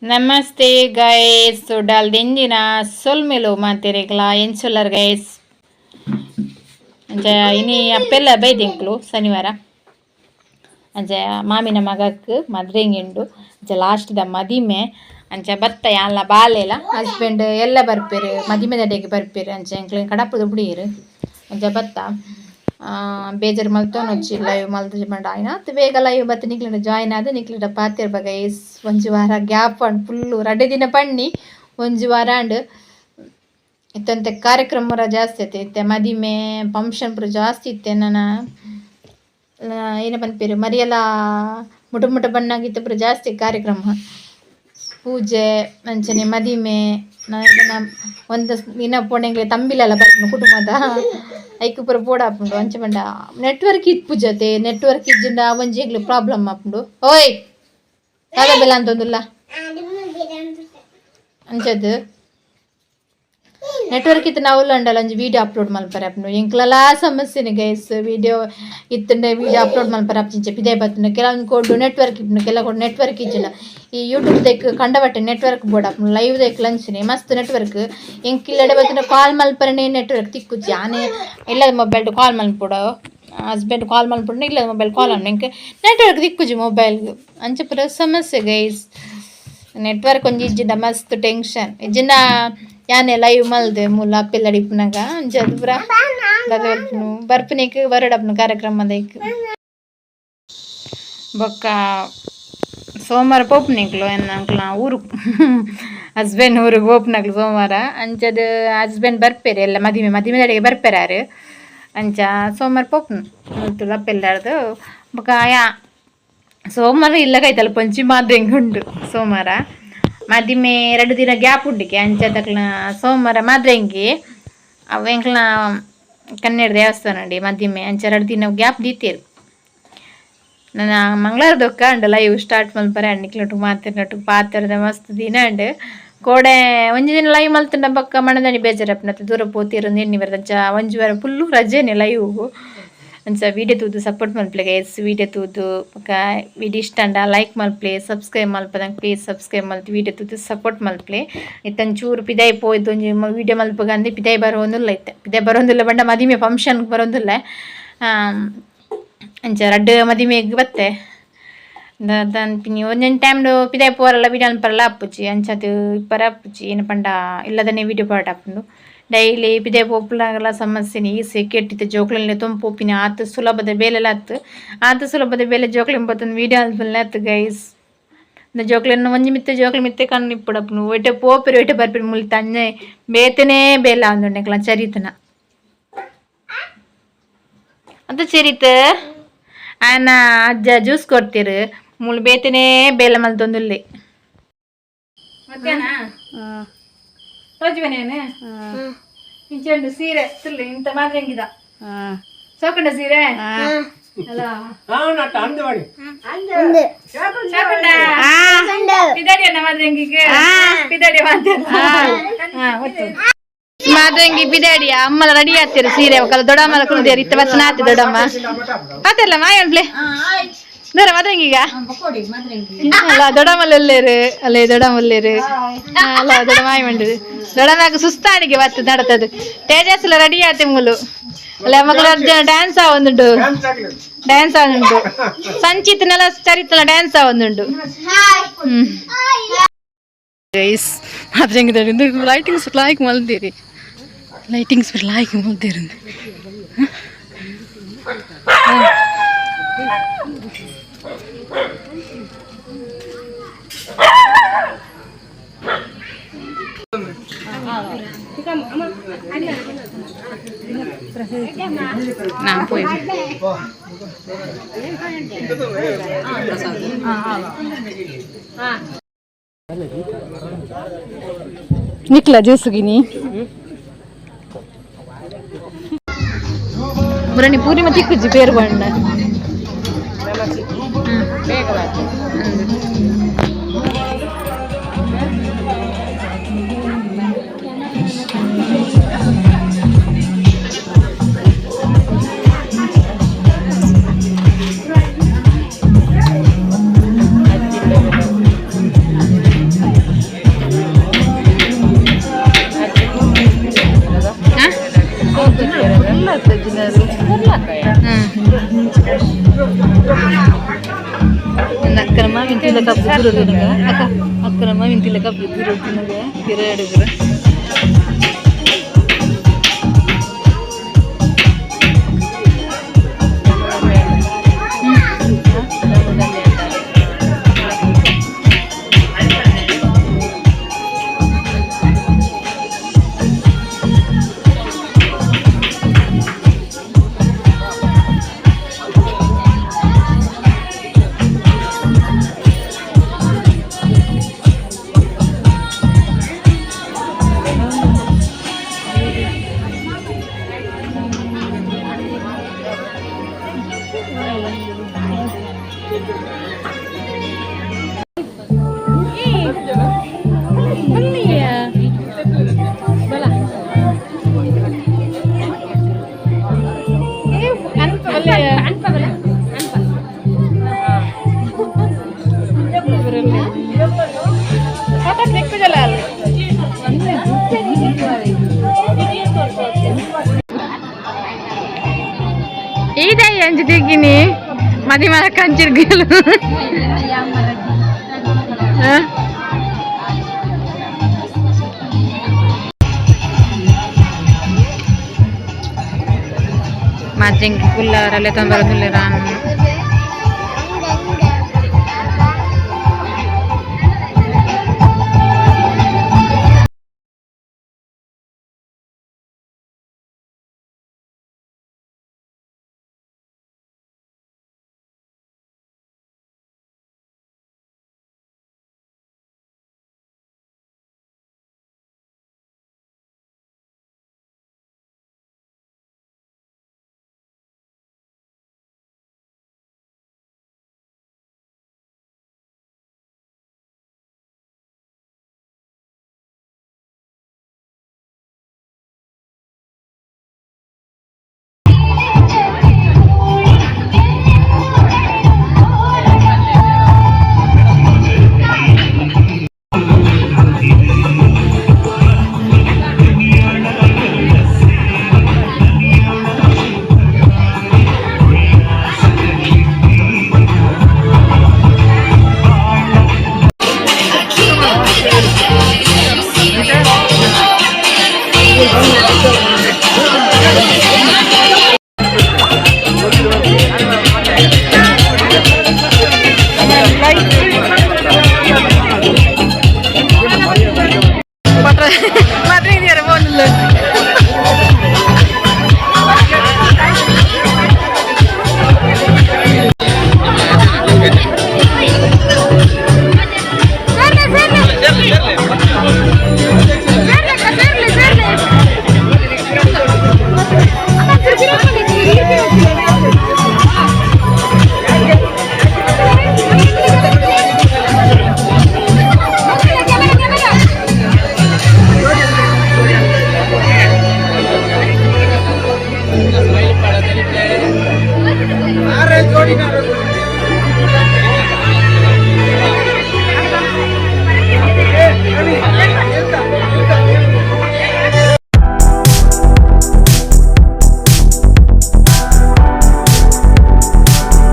Namaste guys, ಉಡಲ್ ದಿಂಜಿನ ಸೊಲ್ಮೆಲು ಮಾತೆರೆಗ್ಲ. ಎಂಚುಲ್ಲರ್ guys? ಅಂಚ ಇನಿ ಅಪ್ಪೆಲ್ಲ ಬೈದೆಂಕ್ಲು ಶನಿವಾರ. ಅಂಚ ಮಾಮಿನ ಮಗಕ್ ಮದ್ರೆಂಗಿಂಡು. ಅಂಚ ಲಾಸ್ಟ್ ದ ಮದಿಮೆ. ಅಂಚ ಬತ್ತ ಯಾನ್ಲ ಬಾಲೆಲ ಹಸ್ಬೆಂಡ್ ಎಲ್ಲ ಬರ್ಪೆರು, ಮದಿಮೆದಡೆಗ್ ಬರ್ಪೆರು. ಅಂಚ ಎಂಕ್ಲೆನ್ ಕಡಪುದು ಬುಡಿಯೆರ್. ಅಂಚ ಬತ್ತ ಬೇಜಾರ್ ಮಲ್ತೊನೊಚ್ಚಿ ಲೈವ್ ಮಲ್ತ್ ಪಂಡ ಆಯ್ನಾತ್ ಬೇಗ ಲೈವ್ ಬತ್ತ್ ನಿಕ್ಲೆಡ ಜಾಯಿನ್ ಆದ್ ನಿಕ್ಲೆಡ ಪಾತೆರ್ಬ ಗೈಸ್. ಒಂಜಿ ವಾರ ಗ್ಯಾಪ್ ಆಂಡ್ ಫುಲ್ಲು. ರಡ್ಡ್ ದಿನ ಪಣ್ಣಿ ಒಂಜಿ ವಾರ ಆಂಡ್. ಇತ್ತಂತೆ ಕಾರ್ಯಕ್ರಮ ಪೂರ ಜಾಸ್ತಿ ಆಯ್ತು ಇತ್ತೆ. ಮದಿಮೆ ಫಂಕ್ಷನ್ ಪೂರ ಜಾಸ್ತಿ ಇತ್ತೆ. ನನ ಏನ ಪನ್ಪೆರ್, ಮರಿಯಲ ಮುಟ ಮುಟ ಬಣ್ಣಾಗ ಇತ್ತೆ ಪೂರ ಜಾಸ್ತಿ ಕಾರ್ಯಕ್ರಮ, ಪೂಜೆ, ಅಂಚನೆ ಮದಿಮೆ. ಒಂದು ದಿನ ಪೋಣೆಂಗ್ಲೆ ತಂಬಿಲೆಲ್ಲ ಬರ್ಪುಂಡು ಕುಟುಂಬದ, ಐಕ್ ಪೂರ ಬೋಡಾಪುಂಡು. ಅಂಚ ಪಂಡ ನೆಟ್ವರ್ಕ್ ಇಪ್ಪುಜತೆ. ನೆಟ್ವರ್ಕ್ ಇಜ್ಜಿಂಡ ಒಂಜಿ ಎಂಕ್ಲೆ ಪ್ರಾಬ್ಲಮ್ ಆಪುಂಡು. ಓಯ್, ದಾದ ಬೆಲ್ಲ ಅಂತೊಂದುಲ್ಲ. ಅಂಚದ್ ನೆಟ್ವರ್ಕ್ ಇತ್ತು ನಾವು ಅಂಡಲ ಒಂಜಿ ವೀಡಿಯೋ ಅಪ್ಲೋಡ್ ಮಲ್ಪರೆ ಆಪುಂಡು. ಎಂಕ್ಲಲಾ ಸಮಸ್ಯೆನೆ ಗೈಸ್. ವೀಡಿಯೋ ಇತ್ತಂಡ ವೀಡಿಯೋ ಅಪ್ಲೋಡ್ ಮಲ್ಪರೆ ಆಪುಜಿಂಚ ಪಿದೈ ಬತ್ತುಂಡು. ಕೆಲವೊಂದು ಕೊಡು ನೆಟ್ವರ್ಕ್ ಇಪ್ಪುಂಡು, ಕೆಲವು ಕೊಡು ನೆಟ್ವರ್ಕ್ ಇಜ್ಜಿಂಡ. ಈ ಯೂಟ್ಯೂಬ್ ದೆಕ್ ಕಂಡಬಟ್ಟೆ ನೆಟ್ವರ್ಕ್ ಬೋಡಾಪುಂಡು. ಲೈವ್ ದೆಕ್ ಲಂಚನೆ ಮಸ್ತ್ ನೆಟ್ವರ್ಕ್. ಎಂಕ್ ಇಲ್ಲಡೆ ಬತ್ತುಂಡ ಕಾಲ್ ಮಲ್ಪರೆನೆ ನೆಟ್ವರ್ಕ್ ತಿಕ್ಕುಜಿ. ಆನೆ ಇಲ್ಲದ ಮೊಬೈಲ್ ಕಾಲ್ ಮಲ್ಪೊಡು, ಹಸ್ಬೆಂಡ್ ಕಾಲ್ ಮಲ್ಪುಂಡ ಇಲ್ಲದ ಮೊಬೈಲ್ ಕಾಲ್ ಎಂಕ್ ನೆಟ್ವರ್ಕ್ ತಿಕ್ಕುಜಿ ಮೊಬೈಲ್. ಅಂಚ ಪೂರ ಸಮಸ್ಯೆ ಗೈಸ್. ನೆಟ್ವರ್ಕ್ ಒಂಜಿ ಇಜ್ಜಿಂಡ ಮಸ್ತ್ ಟೆನ್ಷನ್. ಇಜ್ಜಿಂಡ ಯಾನೆ ಲೈವ್ ಮಲ್ದೆ ಮೂಲ ಅಪ್ಪೆಲ್ಲಡಿ ಇಪ್ಪುನಗ. ಅಂಚ ಅದು ಪೂರ ಬರ್ಪುನೆಕ್ ಬರಡಪ್ಪನ ಕಾರ್ಯಕ್ರಮದೈಕ್. ಬೊಕ್ಕ ಸೋಮವಾರ ಪೋಪುನೆಕ್ಲು ಎನ್ನ ಅಂಕ್ಲ ಊರು, ಹಸ್ಬೆಂಡ್ ಊರಿಗೆ ಪೋಪುನಕ್ಲು ಸೋಮವಾರ. ಅಂಚದ ಹಸ್ಬೆಂಡ್ ಬರ್ಪೆರು ಎಲ್ಲ ಮದಿಮೆ ಮದಿಮೆದಡೆಗೆ ಬರ್ಪೆರಾರು. ಅಂಚ ಸೋಮವಾರ ಪೋಪುನು ಮುಲ್ತುಲು ಅಪ್ಪೆಲ್ಲಾರ್ದು. ಬೊಕ್ಕ ಯಾ ಸೋಮವಾರ ಇಲ್ಲ ಕೈತಲ್ ಪಂಚಿ ಮಾದ್ರೆಂಗ್ ಉಂಡು. ಸೋಮವಾರ ಮದಿಮೆ, 2 ದಿನ ಗ್ಯಾಪ್ ಉಂಡಿಕೆ. ಅಂಚದಕ್ಲ ಸೋಮವಾರ ಮಾದ್ರೆಂಗಿ. ಅವು ಎಂಕ್ಲ ಕನ್ನಡ ದೇವಸ್ಥಾನ ಉಂಡಿ ಮದಿಮೆ. ಅಂಚ 2 ದಿನ ಗ್ಯಾಪ್ ದೀತೇರು. ನನ್ನ ಮಂಗಳವಾರ ದೊಕ್ಕ ಅಂಡ ಲೈವ್ ಸ್ಟಾರ್ಟ್ ಮಲ್ಪರೆ ಅಂಡ್ ನಿಕ್ಲೊಟ್ಟು ಮಾತೆರ್ನೊಟ್ಟು ಪಾತೆರದ ಮಸ್ತ್ ದಿನ ಅಂಡ್. ಕೋಡೆ ಒಂಜಿ ದಿನ ಲೈವ್ ಮಲ್ತುಂಡ ಬೊಕ್ಕ ಮಣದಣಿ ಬೇಜಾರಪ್ಪನತ್ತೆ, ದೂರ ಪೋತಿರು ಎಣ್ಣಿ ಬರ್ತಂಚ. ಒಂಜಿ ವಾರ ಫುಲ್ಲು ರಜೆನೆ ಲೈವ್. ಅಂಚ ವೀಡಿಯೋ ತೂದು ಸಪೋರ್ಟ್ ಮಲ್ಪಲೆ ಗೈಸ್. ವೀಡಿಯೋ ತೂದು ಬೊಕ್ಕ ವೀಡಿಯೋ ಇಷ್ಟ ಅಂಡ ಲೈಕ್ ಮಲ್ಪಲೆ, ಸಬ್ಸ್ಕ್ರೈಬ್ ಮಲ್ಪದಂಗೆ ಪ್ಲೀಸ್ ಸಬ್ಸ್ಕ್ರೈಬ್ ಮಲ್ತ್ ವೀಡಿಯೋ ತೂದು ಸಪೋರ್ಟ್ ಮಲ್ಪಲೆ. ಇತ್ತನ್ ಚೂರು ಪಿದಾಯಿ ಪೋಯ್ದು ಒಂಜಿ ವೀಡಿಯೋ ಮಲ್ಪಗಂದು ಪಿದಾಯಿ ಬರೋಂದುಲ್ಲ ಇತ್ತೆ. ಪಿದಾಯಿ ಬರೋಂದಿಲ್ಲ ಬಂಡ ಮದಿಮೆ ಫಂಕ್ಷನ್ ಬರೋಂದಿಲ್ಲ. ಅಂಚ ರಡ್ಡ್ ಮದಿಮೆಗ್ ಬತ್ತೆ ದಾನ್ಪಿನಿ. ಒಂಜೊಂಜಿ ಟೈಮ್ಡ್ ಪಿದಾಯಿ ಪೋರಲ್ಲ, ವೀಡಿಯೋ ಮಲ್ಪರಲ್ಲ ಆಪುಜಿ. ಅಂಚದ ಇಪ್ಪರ ಆಪುಜಿ. ಏನ ಪಂಡ ಇಲ್ಲದನೆ ವೀಡಿಯೋ ಪಾಡ್ ಆಪುಂಡು. ಡೈಲಿ ಪಿದಾಯಿ ಪೋಪುನಾಗಲ ಸಮಸ್ಯೆನೆ. ಈ ಸೆಕೆಟ್ಟಿತ್ತು ಜೋಕ್ಲೆನ್ ಲೆತ್ತೊಂದು ಪೋಪಿನಿ ಆತ್ ಸುಲಭದ ಬೇಲೆಲ ಅತ್ತು. ಆತ್ ಸುಲಭದ ಬೇಲೆ ಜೋಕ್ಲೆನ್ ಪತ್ತೊಂದು ವೀಡಿಯೋ ಮಲ್ಪುನ ಅತ್ತು ಗೈಸ್. ಜೋಕ್ಲೆನ್ ಒಂಜಿ ಮಿತ್ತೆ ಜೋಕ್ಲೆ ಮಿತ್ತೆ ಕಣ್ಣು ಇಪ್ಪಡಪ್ಪುನು. ಒಟ್ಟೆ ಪೋಪೆರು, ಒಟ್ಟೆ ಬರ್ಪಿನ ಮುಲ್ತ ಅಂಜೆ ಬೇತೆನೇ ಬೇಲೆ ಆವೊಂದುಂಡು ಎಂಕ್ಲ ಚರಿತನ ಅಂತ. ಚರಿತ ಆಯನ ಅಜ್ಜ ಜ್ಯೂಸ್ ಕೊಡ್ತೀರು, ಮುಳು ಬೇತೆನೇ ಬೇಲೆ ಮಲ್ತೊಂದುಲ್ಲೆ. ಮಧ್ಯಾಹ್ನ ತೋಜುವನೇನು ಇಂಚೆ ಸೀರೆ ತುಲ್ಲೆ ಇಂತ ಮಾದ್ರಂಗಿದ ಸೋಕಂಡ ಸೀರೆ ಅಲ್ಲ. ಸೋಕಂಡ ಪಿದಾಡಿ ಅಣ್ಣ ಮಾದ್ರಂಗಿಗೆ ಪಿದಾಡಿ ಮಾದ್ರಂಗಿ ಬಿದಾಡಿ. ಅಮ್ಮಲ ರೆಡಿ ಆಗ್ತೀರಿ ಸೀರೆ ಒಕ್ಕಲ. ದೊಡ್ಡಮ್ಮಲ ಕುಲ್ದೇರಿ ಇತ್ತ ಬಚ್ಚನ ಆತಿ. ದೊಡ್ಡಮ್ಮ ಪಾತೆರ್ಲ ಮಾಯನ್ಪ್ಲೆ ದೂರ ಮಾದ್ರಂಗಿಗ ಅಲ್ಲ. ದೊಡ್ಡಮ್ಮಲ್ಲ ಉಲ್ಲೇರು ಅಲ್ಲೇ, ದೊಡ್ಡಮ್ಮ ಉಲ್ಲೇರು ಅಲ್ಲ. ದೊಡ್ಡ ಮಾಯ ಮಂಡು ದೊಡ್ಡಮ್ಮಾಗ ಸುಸ್ತಾಡಿಗೆ ಬತ್ತು ನಡತದು. ತೇಜಸ್ಲ ರೆಡಿ ಆತೆ ಮುಲು ಅಲ್ಲ. ಮಕ್ಕಳ ಡ್ಯಾನ್ಸ್ ಆವೊಂದುಂಡು, ಡ್ಯಾನ್ಸ್ ಆವೊಂದುಂಡು. ಸಂಚಿತ್ನೆಲ್ಲ ಚರಿತ್ನ ಡ್ಯಾನ್ಸ್ ಆವೊಂದುಂಡು. ಗೈಸ್, ಮಾದ್ರಂಗಿದ ಲೈಟಿಂಗ್ಸ್ ಲಾಯ್ಕ್ ಮಲ್ದಿರಿ, ಲೈಟಿಂಗ್ಸ್ ಲಾಯ್ಕ್ ಮಲ್ದಿರಿ. ನಾ ಪೋಯಿ ನಿಕ್ಲ ಜ್ಯೂಸುಗಿನಿ ಮುರಣಿ ಪೂರಿ ಮತ್ತೆ ಇಕ್ಕುಜ್ಜಿ ಪೇರು ಬಣ್ಣ. ದೂರ ಅಕ್ಕ ಅಕ್ಕ ನಮ್ಮ ಮಿಂತಿಲ್ಲ ಕಪ್ಪು ದೂರ ತಿನ್ನಗ ಪಿರ. ಇದೇ ಅಂಜು ತಿಕ್ಕಿನಿ ಮದಿ ಮರ ಕಂಚಿರ್ಗಲು. ಮಾತೆಂಗ್ ಕುಲ್ಲಾರಲ್ಲೇ ತೊಂದರೆ.